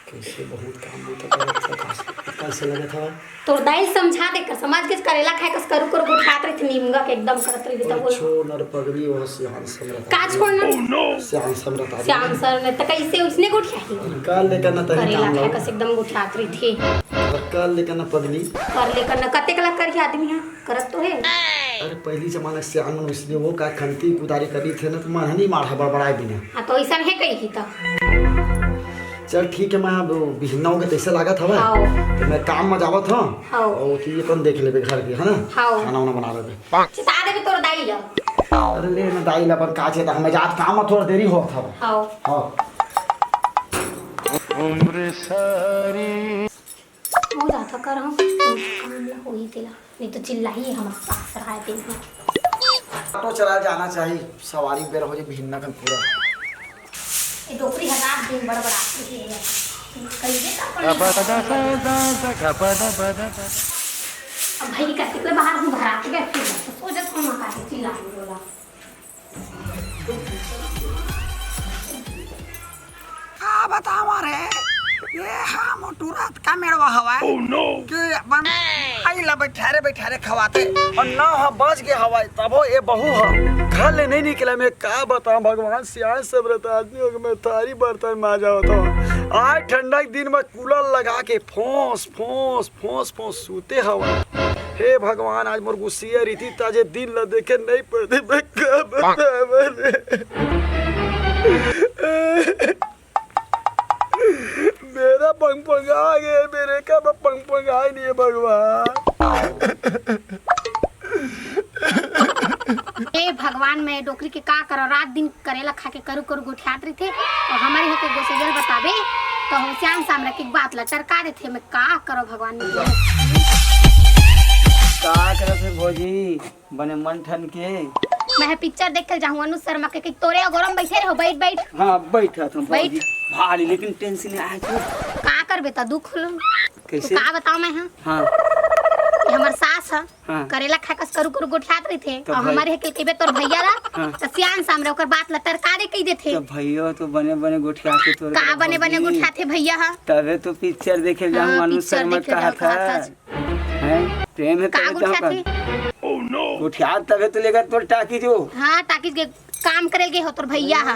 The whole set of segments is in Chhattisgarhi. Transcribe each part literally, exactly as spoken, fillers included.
कइसे बहुत काम बूता करत हस, कइसे लगत हवय? तोर दाई समझा दे कर, समझ के करेला खाए कस करू करू गोठियात रहिथे, निमगा के एकदम करत रहिथे, तब बोल। कुछो नर पगली, वो सियान समरत का आदमी। छोड़ना? सियान समरत आदमी। सियान सर ने त कइसे उसने गोठियाही? कर ले कर ना तनी करेला काम खाए लाओ। कस एकदम गोठियात रहिथे। अउ कर ले कर ना पगली। कर ले कर ना, कतेक ला करही आदमी ह? करत तो हे। अरे, पहिली जमाना के सियान मन इसने वो का खंती कुदारी करी थे ना, त मन ह नहीं माढ़ा बड़बड़ाए बिना। हाँ, तो अइसन हे कही ही त। चल ठीक है, मैं अब बिहन्ना होगे तइसे लागत हवय। हाँ। त मैं काम म जावत हंव। हाँ। अउ तू अपन देख लेबे घर के, है ना? हाँ। खाना वाना बना लेबे। चिता देबे तोर दाई ला। अरे ले ना दाई ला, अपन का चेता, मैं जात काम म थोड़ा देरी होत हवय। हाँ। हाँ। हो जाता कर हम, काम ला होही तेला, नहीं तो चिल्लाही हमर सास रहा है तेल में। ऑटो चला जाना चाहिए, सवारी बेर हो जाए, भिन्ना कन पूरा। ये डोकरी है, रात दिन बड़बड़ाती है। कहिए तो अपन अब भाई का कितने बाहर हूँ, घर आके बैठ के तो सो जाता हूँ, माँ का चिल्ला बोला। का बतावा रे, ये हा मोटू रात का मेड़वा हवय। Oh no! कि अपन भाई ला बैठारे बैठारे खवाथे अउ नौ ह बज गे हवय, तभो ये बहू ह घर ले नहीं निकले। मैं का बताऊं भगवान, सियान समरत आदमी होके मैं थारी बर्तन मांजा होता हूँ। आज ठंडा के दिन में कूलर लगा के फोंस फोंस फोंस फोंस सूते हवय। हे भगवान, आज मोर गुस्सिया रीति ताजे दिन ला देखे नहीं पड़ते, मैं का बतावं रे। मेरा पंग पंग आ गए, मेरे का पंग पंग आए नहीं है भगवान। ए भगवान, मैं डोकरी के का करो, रात दिन करेला खा के करू करू गोठियात रहिथे, अउ हमर यहाँ के गोसैया ल बताबे तो हम सियान सामरा के बात ला टरका देथे। मैं का करो भगवान, मैं का करत हे भौजी, बने मन ठन के? मैं पिक्चर देखे जाहूँ अनु शर्मा के, कि तोरे अगोरम बैठे रहो, बैठ बैठ। हाँ, बैठा था बैठ। भौजी, भारी लेकिन टेंशन आए तो। का करबे त दुख लो। कैसे? का बताओ मैं, हाँ? हाँ। ये हमर सास ह, हाँ। करेला खाए कस करू करू गोठियात रहिथे, तो अउ भाई हमर हेकल कहिबे तोर भैया ला, हाँ। त सियान सामने ओकर बात ला टरका दे कहि देथे। तो भैया तो बने बने गोठियाथे तोर का बने बने गोठियाथे भैया ह? तभे तो पिक्चर देखे जाहूँ, हाँ, अनु शर्मा कहा था। हैं? प्रेम है का तभे तो गोठियाथे? गोठियात तभे तो लेगा तोर टाकीज हो। हाँ, टाकीज के काम करे गे हो तोर भैया ह।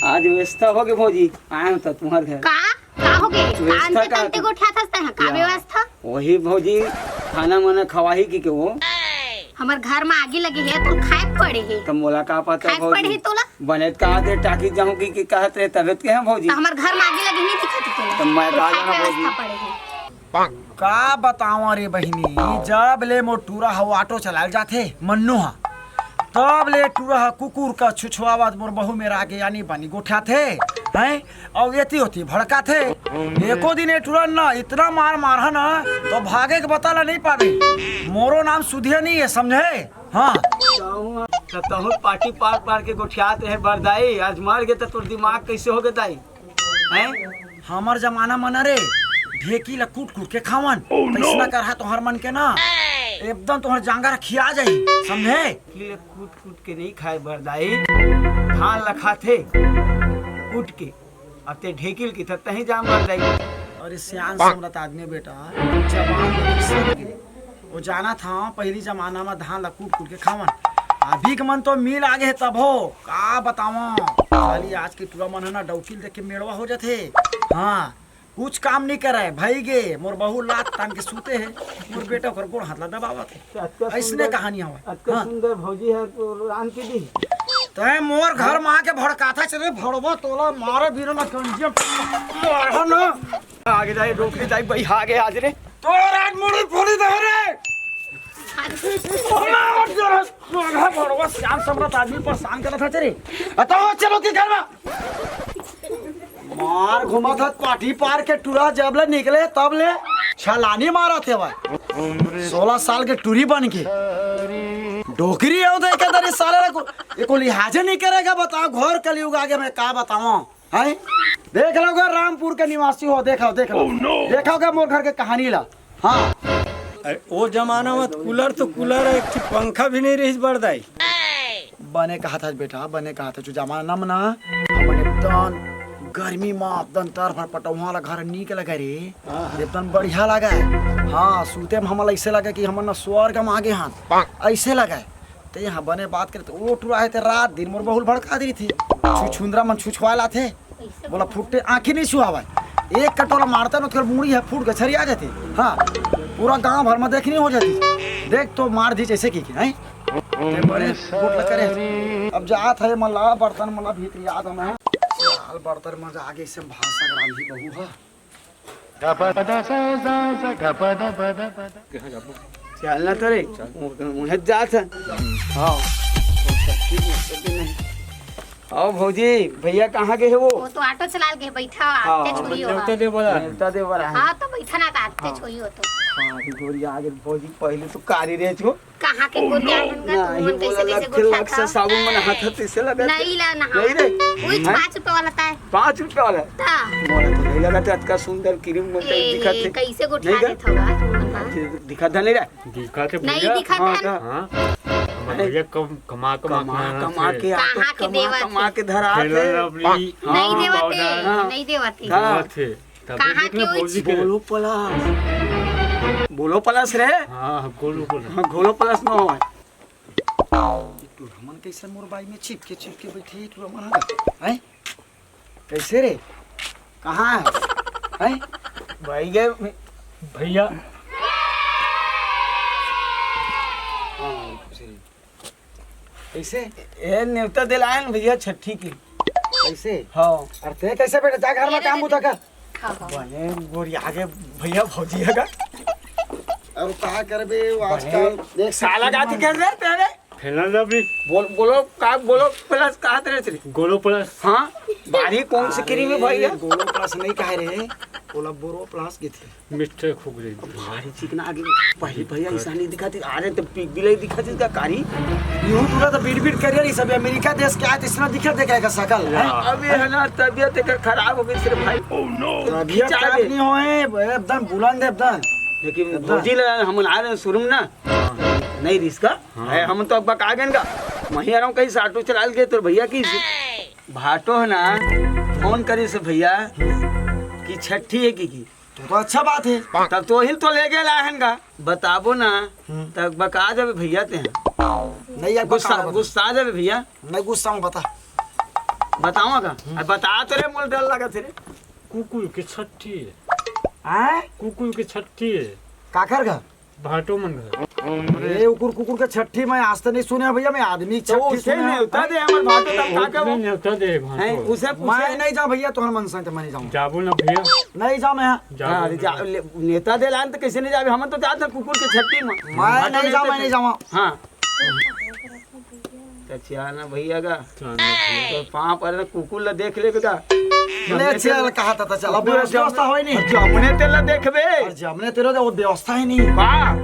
आज व्यवस्था हो गे भौजी, आए हो त तुम्हार घर। का? का हो गे? व्यवस्था कांते का कांते गोठियात हस तैं ह, का व्यवस्था? वही भौजी, खाना माना खवाही कि के वो? हमर घर में आगी लगे हे, तो खाए पड़े हे। त मोला का पता खाए भौजी? पड़े हे तोला? बने त कहा दे टाकीज जाहूँ कि, कि कहत रहे तभे त के हैं भौजी। त हमर घर में आगी लगे नहीं दिखत तोला? त मैं तो का खाए जाना व्यवस्था भौजी? पड़े हे। का बतावं रे बहिनी, जब ले मोर टूरा ह ऑटो चलाए जाथे मन्नू ह, तब ले टूरा ह कुकुर का छुछुआवत मोर बहू मेर आके यानी बानी गोठियाथे, हैं? अउ एती ओती भड़काथे। एको दिन ए टूरा न इतना मार मारहा न, तो भागे के बता ला नहीं पावे। मोरो नाम सुधिया नहीं है, समझे? हाँ। तहूँ पार्टी पार पार के गोठियात रहे बरदाई, आज मर गे त तोर दिमाग कैसे हो गे दाई? हैं? हमर जमाना म न रे, ढेकी ल कूट कूट के खावन। Oh, no! तइसना करहा तोहर मन के ना, एकदम तोहर जांगर खिया जाही, समझे? ढेकी ल कूट कूट के नहीं खाए बरदाई, धान ल खाथे कूट के। अब ते ढेकी ल किथस तहीं जाम बरदाई। अरे सियान समरत आदमी बेटा, जबान ल समझ गे। वो जानत हंव, पहिली जमाना म धान ला कूट कूट के खावन। अभी के मन तो मिल आगे हे तभो, का बतावं। खाली आज के टूरा मन ह ना डौकी ल देख के मेड़वा हो जाथे। हाँ, कुछ काम नहीं करे, भई गे, मोर बहू लात तान के सूते हे, मोर बेटा ओकर गोड़ हाथ ला दबावत हे। अतका अइसने सुंदर, कहानी हवय। अतका हाँ। सुंदर भौजी हे तो रांध के दी। तैं मोर घर म आके भड़काथा चले, भड़वा तोला मारे बिना ना कंजिया मारा ना। आगे जाए, डोकरी जाए, भाई आगे आज रे। तोर आज मुड़ी फोड़ी दे रे। अरे, अरे, अरे, भड़वा सियान समरत आदमी परेशान करत हे रे। बताओ, चलो के घर में। मार घुमा था पाठी पार के टूरा जब ले निकले तब ले छलानी मारत हे भाई। सोलह साल के टूरी बन के। डोकरी हो दे के दरी साले रे को, एको लिहाजे नहीं करेगा। बताओ, घोर कलयुग आगे मैं का बताऊं? हैं? देख लोगे रामपुर के निवासी हो, देख लो, देख लो। Oh, no! देखोगे मोर घर के कहानी ला। हाँ। अरे, ओ जमाना में कूलर तो कूलर, एक ठे पंखा भी नहीं रहिस बरदाई। बने कहा था बेटा, बने कहा था, जो जमाना में ना, अपन एकदम गर्मी म दंतर भर पटौहा ला घर नीक लगे रे। एकदम बढ़िया लगे। हाँ, सूते म हमन ला अइसे लगे कि हमन न स्वर्ग म आगे हन। अइसे लगे। ते यहाँ बने बात करे त ओ टुरा हे ते रात दिन मोर बहुल भड़का दे रहिथे। छुछुंदरा मन छुछुआ लाथे। बोला फुट्टे आँखी नहीं सुहावय। एक कटोरा मारता न, ओकर मुड़ी ह फूट के छरिया जाथे। हाँ, पूरा गांव भर म देखनी हो जाथे। देख तो मार दी जइसे कि, कि नहीं? ते बड़े गोठ ल करे। अब जात हे मला बर्तन मला भीतरी याद हमें। साल बर्तन म जाके इसे भाषा ग्राम ही बहू ह। चल ना तो रे, उहे जात हे। हाँ। आओ भौजी, भैया कहाँ गए हे वो? वो तो ऑटो चला के बैठा, हाँ, आते छोड़ी हो। नेवता दे बोला। नेवता दे बोला है। हाँ, तो बैठा ना, आते छोड़ी हो तो। हाँ, अभी गोरिया आगे भौजी, पहले तो कारी रहे छो। कहाँ के गोरिया हन गा, नहीं, तुमन कैसे, बोला कैसे लग, गोठा लग से था? साबुन मन हाथ हाथ इसे लगा। नहीं ला ना। नहीं रे। वही हैं? पाँच रुपया वाला था। पाँच रुपया वाला? ता। मोला तो नहीं लगा था, अतका सुंदर क्रीम मन ए, दिखत हे। कैसे गोठा नहीं गा? देत होगा तुमन हा? दिखत नहीं रे। दिखा थे नहीं भैया। दिखा हाँ, था। का? हाँ। हमारे भैया कम, कमा, कमा, कमा, कमा कमा थे। के, कहाँ के कमा, देवत कमा हे? के धरा खेलल थे। अपनी नहीं हाँ, देवत हे, पाउडर। हाँ। नहीं देवत हे। हाँ। देवत हे। तब कहाँ देख ले के भौजी उच- के। गोलो प्लस। गोलो प्लस रे। हाँ, गोलो प्लस। हाँ, गोलो प्लस न होय। टुरा मन कैसे मोर बाई में चिपके, चिपके बैठे हे, टुरा मन हा। हैं? कैसे रे? कहाँ हे? हैं? भाई के भैया। हाँ, कैसे रे? कैसे? ए, नेवता दे लायन भैया छठी के। कैसे? हाँ। अरे ते कैसे बेटा, जा घर में काम बुता कर। हाँ, हाँ। बने गोरिया के भैया भौजी हे का? अब का करबे, वो बने आजकल देख साला का थी कर रहे तेरे? Fallon lovely. बोल, बोलो, का, बोलो प्लस कहा तेरे से? गोलो प्लस। हाँ, बारी कौन सी क्रीम हे भैया? गोलो प्लस नहीं कहे रे, बोला बोरो प्लस के थे। मिस्टर खुगरे। भारी चिकना आगे, पहली भैया ऐसा नहीं दिखाती, अरे तो पी-, बिलाई दिखाती का कारी? यूं पूरा तो बीट बीट करिया नहीं सब, अमेरिका देश के आए तो इसना दिखा दे का शकल, हैं? अभी है ना, तबियत एक खराब हो गई सिर्फ भाई। तबियत खराब नहीं होए, एकदम बुलंद है एकदम। लेकिन एकदम। भौजी ला हम आ रहे हैं शुरू में ना, नहीं रिस्क का। हाँ। है, हम तो अब बका गए का। वहीं आ रहा हूँ, कहीं से ऑटो चला के तोर भैया की भाटो है ना, फोन करी से भैया की छठी है की, की। तो, तो अच्छा बात है। तब तो हिल तो ले गए लाहन का, बताबो ना, हम्म। तब बका जाबे भैया ते हैं। नहीं, अब गुस्सा, बता। गुस्सा आ जाबे भैया। नहीं गुस्सा में बता। बतावा का? हम्म। अब बता तो रे, मोल डर लगा थे रे। कुकुर के छठी है। आय? कुकुर के छठी है। काकर घर? भाटो मन घर। ए, उकुर कुकुर के छठी मैं आज तक नहीं सुने भैया, मैं आदमी तो छठी उसे सुने। नेवता दे हमर भाटो तब का उसे कहबो? नेवता दे भाटो। हैं, उसे पूछे। मैं नहीं जाऊँ भैया, तोहर मन से तो मैं नहीं जाऊँ। जाबो ना भैया। नहीं जाऊँ मैं। जाबो हाँ, ना। जा, ले, नेवता दे लान तो कैसे नहीं जाबे? हम तो जाते कुकुर के छठी में। मैं भाटो नहीं जाऊँ, नेवता मैं दे। नहीं जाऊँ। हाँ। तो चिया ना भैया का। चिया ना भैया। तो पाँव पर ना कुकुर ला देख लेबे का। ले चल, कहा था, था, चल, अब कुकुर व्यवस्था जम-, होई नहीं। जमने तेला देखबे। और जमने तेला वो व्यवस्था ही नहीं। का?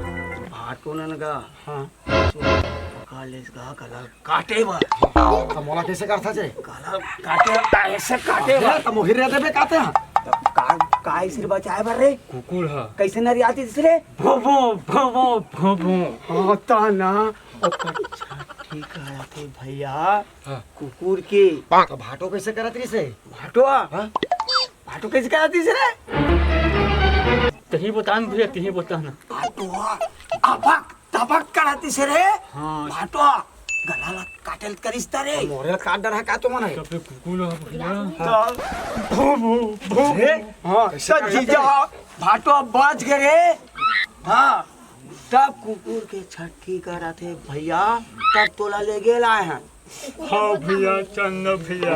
भाटो नन का। हाँ। पका ले इसका गला काटे बा। तो मोला कैसे करता जे? गला काटे बा, ऐसे काटे बा। अरे, तो मोहिर रहते बे काटे हैं। तो का, का इसे बचाए बर रे? कुकुर है। कैसे नरियाती इसरे? भोभो, भोभो, भोभो। हाँ, ता ना। ओकर छठी करत हे भैया, हाँ। कुकुर के। तो भाटो कैसे करत रहिस हे? भाटो? हाँ? भाटो कैसे करत रहिस रे? तहीं बता न भैया, तहीं बता न। भाटो अबक तबक करत रहिस रे। हाँ। भाटो गला ला काटे ल करिस त रे। मोरे ला काट डर है का तुमन? तब ले कुकुर है भैया। हाँ। भू, भू, भू। रे? हाँ। कैसे तो करत जीजा, रे? भाटो अब बच गए रे। हाँ। तब कुकुर के छठी करत हे भैया, तब तोला ले गेल आए हैं। हाँ भैया, चंदा भैया।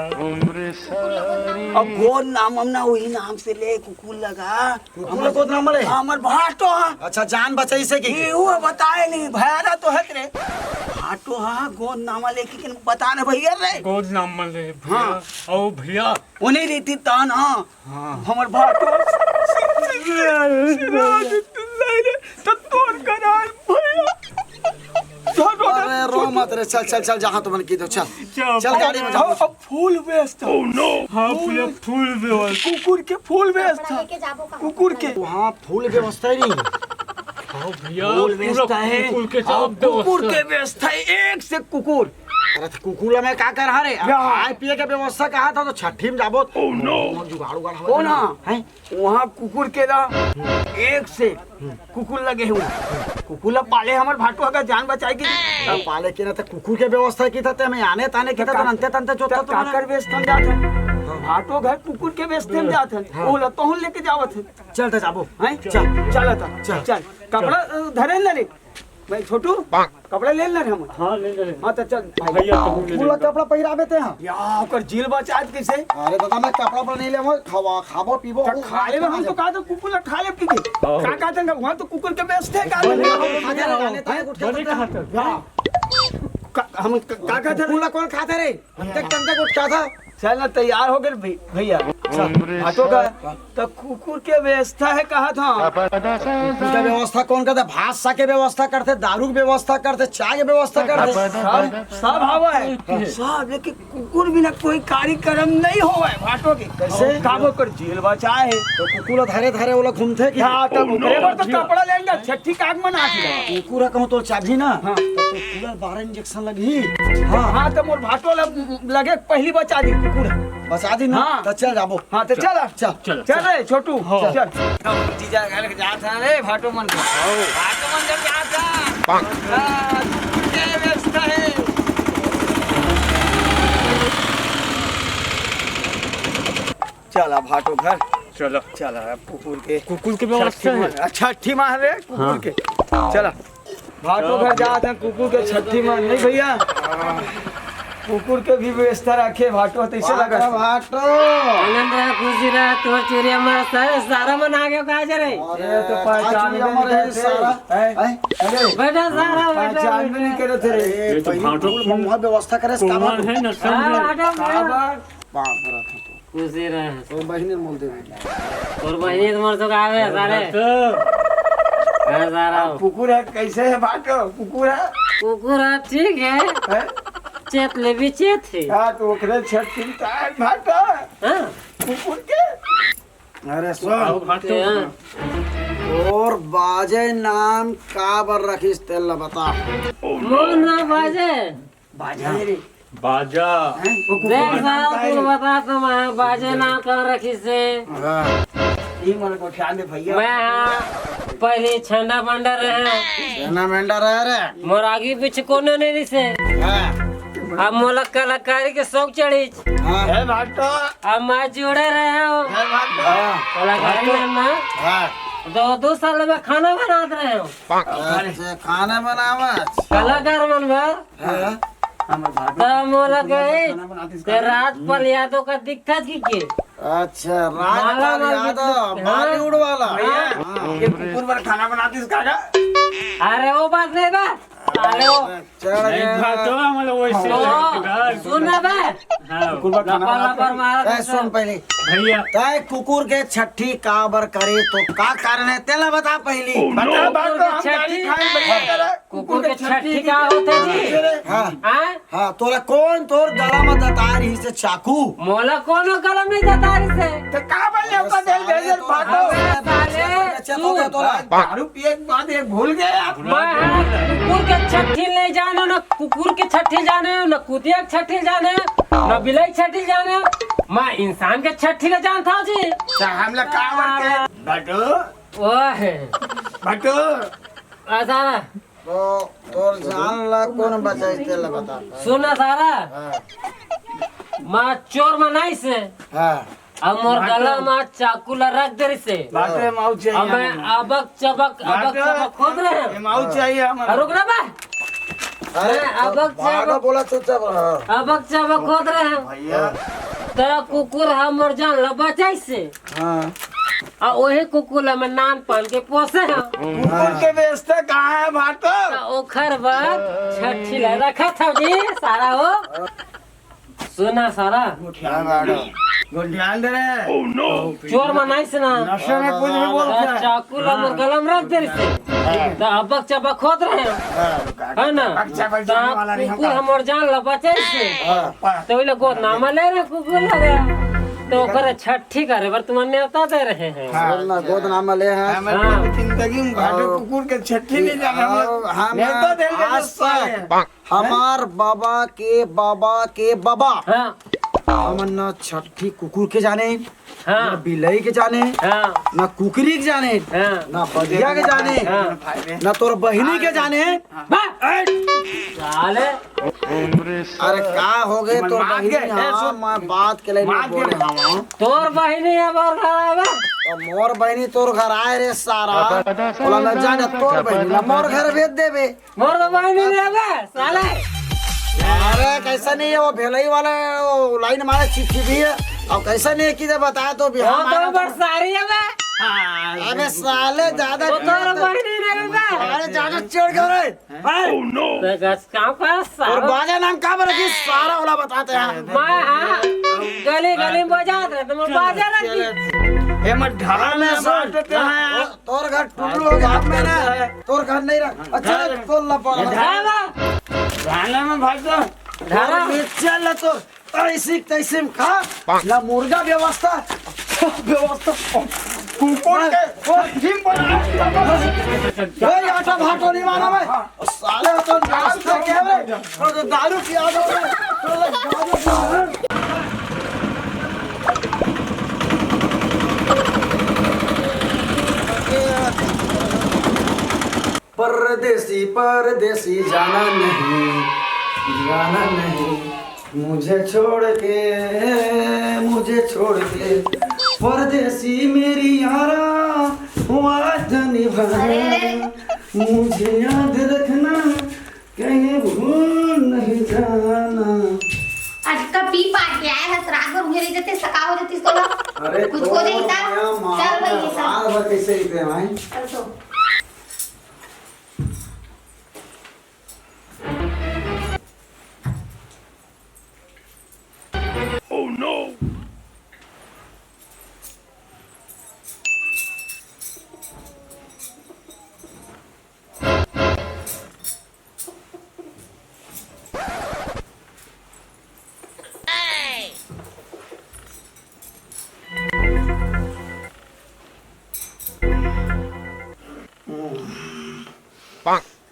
अब गोद नाम हम ना वही नाम से ले कुकुर लगा। कुकुर ला गोद नाम ले? हमर भाटो हा। अच्छा, जान बचाई से की? ये वो बताए नहीं, भयारा तो हत रे। भाटो हा, गोद नाम ले कि किन बता ना भैया रे। गोद नाम ले भैया। हाँ। ओ भैया। उन्हीं रीति तान, हाँ। हाँ। हमर भाटो। नहीं रे, तो तोर करार भैया। अरे रो मत रे, चल, चल, चल, जहाँ तुमन की दो, चल। चल, चल, गाड़ी में जाओ। अब फूल बेचता। Oh no। हाँ, फूल। भैया, फूल बेचता। कुकुर के फूल बेचता। लेके जाबो कहाँ? कुकुर के। वहाँ फूल व्यवस्था ही नहीं। हाँ भैया, फूल पूरा बेचता है। कुकुर के और सब कुकुर व्यवस्था। के बेचता है, एक से कुकुर। अरे, त कुकुर ला मैं का करहा रे? अब या। खाए पिए के व्यवस्था कहा था, तो छट्ठी में जाबो। Oh, no! जुगाड़ उगाड़ हवय कौन ना? हा? हैं? वहाँ कुकुर के ला एक से कुकुर लगे हुए। कुकुर ला पाले हमर भाटो अगर जान बचाए के। त पाले के ना, त कुकुर के व्यवस्था की था, ते मैं आने ताने की था, त अंते तंते जोता त तो काकर बेचथन जात हन। भाटो घर कुकुर के बेचथन जात हन। हाँ। वो ला तोहन लेके जावत हन। चल त जाबो। हैं? चल। चल त। चल। चल। कपड़ा, अ, धरे न रे। भाई छोटू, कपड़ा ले लेना रे हम। हाँ, ले ले। हाँ, तो चल भाई। भैया, तुम ले पूरा ले। कपड़ा पहिराबे ते हैं। या, ओकर जेल बचात कैसे? अरे दादा, मैं कपड़ा पर नहीं लेबो, खावा, खाबो, पीबो, तो वो खा लेबे, हम तो कहा तो कुकुर ला खा लेब की। हाँ। का कहते हैं, वहाँ तो कुकुर के बेचते हैं, का बोले, लेबे? खाते रहे, खाते रहे, उठ बने खाते कहाँ रहे। तक? या। का, हम क-, का कहते हैं? कुकुर ला कौन खाता रे? हम तक, तम तक उठ खाता। चल ना, तैयार हो गए भै-, भैया। चल, भाटो का। त कुकुर के व्यवस्था है कहा था? कुकुर के व्यवस्था कौन करथे? भात सा के व्यवस्था करथे, दारू के व्यवस्था करथे, चाय के व्यवस्था करथे। सब, सब हवा है। सब, लेकिन कुकुर बिना कोई कार्यक्रम नहीं होवे भाटो के। कैसे? काबर कर जेल बचा है। तो कुकुर धरे धरे ओला घूमथे कि? हाँ, तब ओकरे बर तो कपड़ा लेंगे, छठी काग मना के। कुकुर कहूँ तो चाबी ना, हाँ। तो कुकुर बारह इंजेक्शन लगही। हाँ। हाँ, तो मोर भाटो ल-, लगे पहली बचा दी कुकुर। बचा दी ना? हाँ। तो चल जाबो। हाँ, तो चल। चल। चल। चल रे, छोटू। हाँ। चल। जीजा घर के जात है रे, भाटो मन के। भाटो मन जब जात है। हाँ, ये व्यवस्था है। चल, अब भाटो घर। चलो। चल, अब कुकुर के कुकुर के व्यवस्था छठी है। मार, अच्छा, छठी मार रे, कुकुर हाँ। के। चल। भाटो घर जात हैं, कुकुर के छठी मार, नहीं भैया? कुकुर के भी व्यवस्था रखे, भाटो, तैसे लगा? भाटो। आनंद रहा, खुशी रहा, तोर चुरिया मार, सारे, सारा मन आ गयो, कहाँ जा रहे? अरे, तो पहचान भी नहीं करते। सारा। हैं? हैं? अरे, बेटा, सारा, बेटा, पहचान भी नहीं करे थे रे। ये तो पहले भाटो कुकुर में व्यवस्था करे, कौन है, नशा में? हाँ, भाटो, काबर? बाप रे, तो खुशी रहे। तो बहिनी मोल देवे। तोर बहिनी तो मोर तो गावे, सारे। हाँ, सारा। अब कुकुर है, कैसे है भाटो? कुकुर है? कुकुर है, ठीक है। हैं? चेत ले भी चेत है। हाँ, तो ओकरे छठ चिंता है भाटो। हाँ। कुकुर के। अरे सुन। हाँ। और बाजे नाम काबर रखिस तेला बता। मोर नाम बाजे। बाजा रे। बाजा। हैं? वो कुकुर देख का नाम साहब, का तू है? बता तो मैं बाजे नाम कर रखी से। हाँ। ये मोला गोठिया दे भैया। मैं हाँ, पहले छंडा बंडा रहे। छंडा बंडा रहे रे। मोर आगे पीछे कोनो नहीं रही से। हाँ। अब मोला कलाकारी के शौक चढ़ी। हाँ। ए भाटो। अब मैं जुड़े रहे हूँ। ए भाटो। हाँ। कलाकारी में मैं हाँ। दो, दो साल में खाना बनाते रहे हूँ। अच्छा, खाना बनावत। कलाकार मन बर। हाँ। हमर भाटो त मोला कहे, खाना बनातिस ते का? राजपाल यादव का दिखत कि के? अच्छा, राजपाल माला यादव, दिखत, हाँ। बॉलीवुड वाला। भैया, हाँ। ये कुकुर बर खाना बनातिस का गा? अरे, वो बात नहीं बा। अरे, वो चढ़ नहीं, गया। भाटो, हमला वैसे तो लगता है। सुन ना बे। हाँ। कुकुर बर खाना लपर, बनाते लपर हैं। मारा ए, था। सुन पहले। भैया। तय कुकुर के छठी काबर करे तो का कारण है? तेला बता पहली। बता, कुकुर भाटो, के हम गाली छठी? खाए भैया तेरा। कुकुर के छठी का होथे जी? हाँ। हाँ? हाँ, तोला कौन तोर गला में दतार ही से चाकू? मोला कोनो गला में दतार से। तो का बोले ओकर दिल दे दे भाटो? अबे साले, अच्छा, तो तू क्या तोला? दारू पिए के बाद ये भूल गए आप। मैं हाँ, कुकुर के छठी नहीं जाने, ना कुकुर के छठी जाने, ना कुतिया के छठी जाने, ना बिलाई के छठी जाने। मैं इंसान के छठी ले जानता हूँ जी। तो हम लोग का करते? भाटो। ओहे। भाटो। ऐसा ना। तो तोर जान ला कौन बचाई, तेला बता। सुन ना सारा। हाँ। माँ चोर मनाई से। हाँ। अब मोर भाटो। गला माँ चाकू ला रख दे से। भाटो, माऊ चाहिए अब मैं हमला। अबक चबक, अबक भाटो, चबक खोद रहे हैं। ये माऊ चाहिए हमला। रुक ना बे। अरे, मैं अबक भाटो चबक बोला चुपचाप रहा। अबक चबक खोद रहे हैं। भैया। तो कुकुर हमर जान ला बचाई से। हाँ। आ ओहे कुकुर ला मैं नान पान के पोसे हूँ। कुकुर के बेचते कहाँ है भाटो? तो ओखर बर छठी ला रखा था जी, सारा हो। सुना सारा। गोठियान दे रहे। गोठियान दे रहे। चोर मनाई से ना। नशे में कुछ भी बोलता है। चाकू ला मोर गला में रख दे से। तो अबक चबक खोद रहे हैं। हाँ। है ना? अबक चबक तो जाने वाला नहीं कुकुर होता। हमर जान ला बचाई से। हाँ। तो ओइला गोद नामा ले रहे कुकुर लगा। तो ओकर छठी करे बर तुमन नेवता दे रहे हैं। हाँ। बोल ना, गोद नाम ले हैं। हम हाँ। जिंदगी में भाटो और कुकुर के छठी नहीं जाना, हम और हम नेवता दे रहे हैं आज साले। तक हमार बाबा के बाबा के बाबा हाँ। हमन न छठी कुकुर के जाने, हाँ। न बिलई के जाने, हाँ। न कुकरी के जाने, हाँ। न बधिया के जाने, हाँ। न तोर बहिनी के जाने। बा- साले। अरे का हो गए तोर बहिनी? हाँ, मैं बात के लिए बोल रहा हूँ। तोर बहिनी है मोर घर आवे। तो मोर बहिनी तोर घर आए रे सारा। बोला न जाने तोर बहिनी ला मोर घर भेज देबे। मोर तो बहिनी नहीं आवे साले। अरे कैसा नहीं है वो भेलई वाला, वो लाइन मारे चिपचिपी है। अब कैसा नहीं है कि बताया तो बिहार वो तो मारा था। बरसारी है बे। अबे साले ज्यादा वो तो बहिनी नहीं बे। अरे ज्यादा चिढ़ गया रे। हैं? तो गस काम का और सारा। बाजा नाम का बोले कि सारा वाला बताते हैं। मैं हाँ गली गली में बजात रहे तो मैं बाजा रख दी। ये मत ढाल में बांट देते हैं। तोर घर टुल्लू हो गया, हाथ में ना। तोर घर नहीं रहा। अच्छा, तोर लपा। गाना में भाग दो। धारा। चल तो ऐसी तैसी में खा। ना मुर्गा व्यवस्था, व्यवस्था। कुकुर के, ओ, जिम पर। कोई आटा भाटो नहीं माना मैं। साले तो नाश्ता क्या रे? तो दारू पिया दो रे। तो दारू पिया दो। परदेसी, परदेसी, जाना नहीं, जाना नहीं, मुझे छोड़ के, मुझे छोड़ के, परदेसी मेरी यारा, वादा निभाना, अरे। मुझे याद रखना, कहीं भूल नहीं जाना। आज का पी पाट के आए हस, रात भर उहे रह जाते, सका हो जाती इसको। अरे कुछ हो जाता। चल भाई, ये सब। रात भर कैसे रहते हैं भाई? चल तो। Oh no!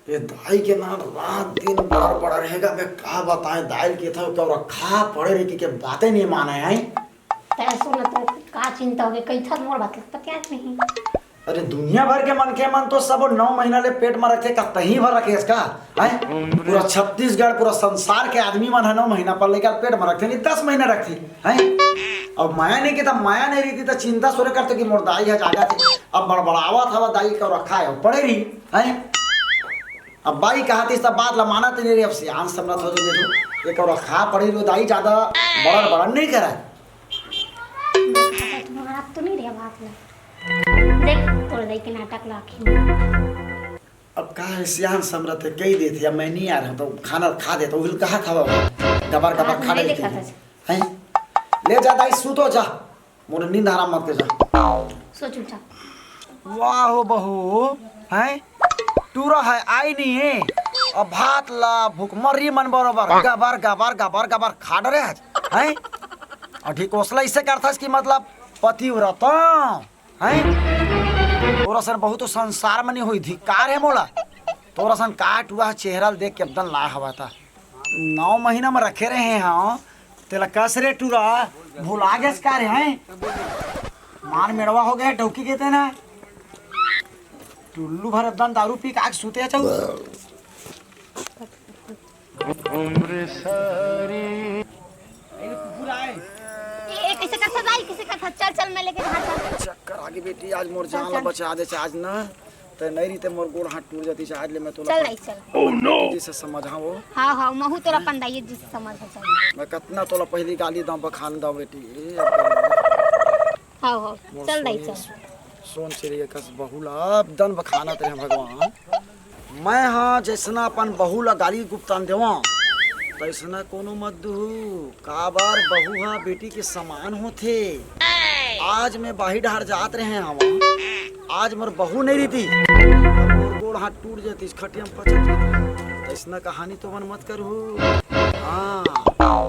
ये दाई के ना रात दिन बार बड़ा रहेगा। मैं का बताएं, दाई के था क्या रखा पड़े रहे कि के बातें नहीं माने आई। तै सुन तो का चिंता हो गई, कई था मोर बात पत्या नहीं। अरे दुनिया भर के मनखे मन तो सब नौ महीना ले पेट में रखे, कतही भर रखे इसका, हैं? पूरा छत्तीसगढ़, पूरा संसार के आदमी मन है नौ महीना पर लेकर पेट में रखे, नहीं दस महीना रखे, हैं? अब माया नहीं की, तब माया नहीं रही थी, तो चिंता सोरे करते कि मोर दाई है जागा थे। अब बड़बड़ावा था, दाई का रखा है, पड़े रही, हैं? अब बाई कहा थी, सब बात ला माना तो नहीं रही। अब सियान समरत हो तो देखो, एक और खा पड़ी लो दाई, ज्यादा बड़न बड़न नहीं करा। मैं कहा था, तुम्हारा तो नहीं रहा बात ला। देख, तोड़ दे के नाटक ला आखिर में। अब कहा है, सियान समरत है, कही देती, अब मैं नहीं आ रहा तो खाना खा देता, उहिल कहा था बाबा, गबर गबर बात खा नहीं लेती देखा है। था। हैं? ले जा दाई, सूतो जा, मोर नींद हराम मत कर जा। सो चुपचाप। वाह हो बहू, हैं? टूरा है, आई नहीं है। अब भात ला भुखमरी मन बरोबर गबर, गबर, गबर, गबर खा डरे आज, हैं? और ढिकोसला इसे करथस कि मतलब पतिव्रता, हैं? तोरा सन बहुत संसार में नहीं हुई, धिक्कार है मोला। तोरा सन का टूरा चेहरा ल देख के एकदम ला हवा था। नौ महीना में रखे रहे हैं, हाँ। तेला कस रे टूरा, भुला गेस का रे, हैं? मार मेड़वा हो गया, डौकी के तेना। टुल्लू भर एकदम दारू पी के आके सूते चाहू। ए, ए, कैसे करता दाई, कैसे करता? चल, चल, मैं लेके जाता। चक्कर आगे बेटी, आज मोर जान ला बचा दे, आज ना। ते नहीं रही ते मोर गोड़ हाथ टूट जाती, आज ले मैं तोला चल, दाई, चल। Oh, no! जी से समझाओ। हाँ, हाँ, महू तोला अपन दाई जी से समझ है, चल। मैं कितना तोला पहली गाली दां, बखान दां बेटी। ए, अब हाँ, हाँ, मोर चल, दाई, सोनी, चल। सोन चिड़िया कस बहू ला, अब दन बखाना तेरे भगवान। मैं हाँ जैसना अपन बहू ला गाली गुप्तान देवा, तैसना कोनो मत दुहू। काबर बहू हा बेटी के समान होथे। आज मैं बाही डहार जात रहे हवा, आज मोर बहू नहीं रहितिस, मोर गोड़ हाथ टूट जातिस, खटिया में पचक जातिस। अइसना कहानी तो मन मत करहू। हाँ,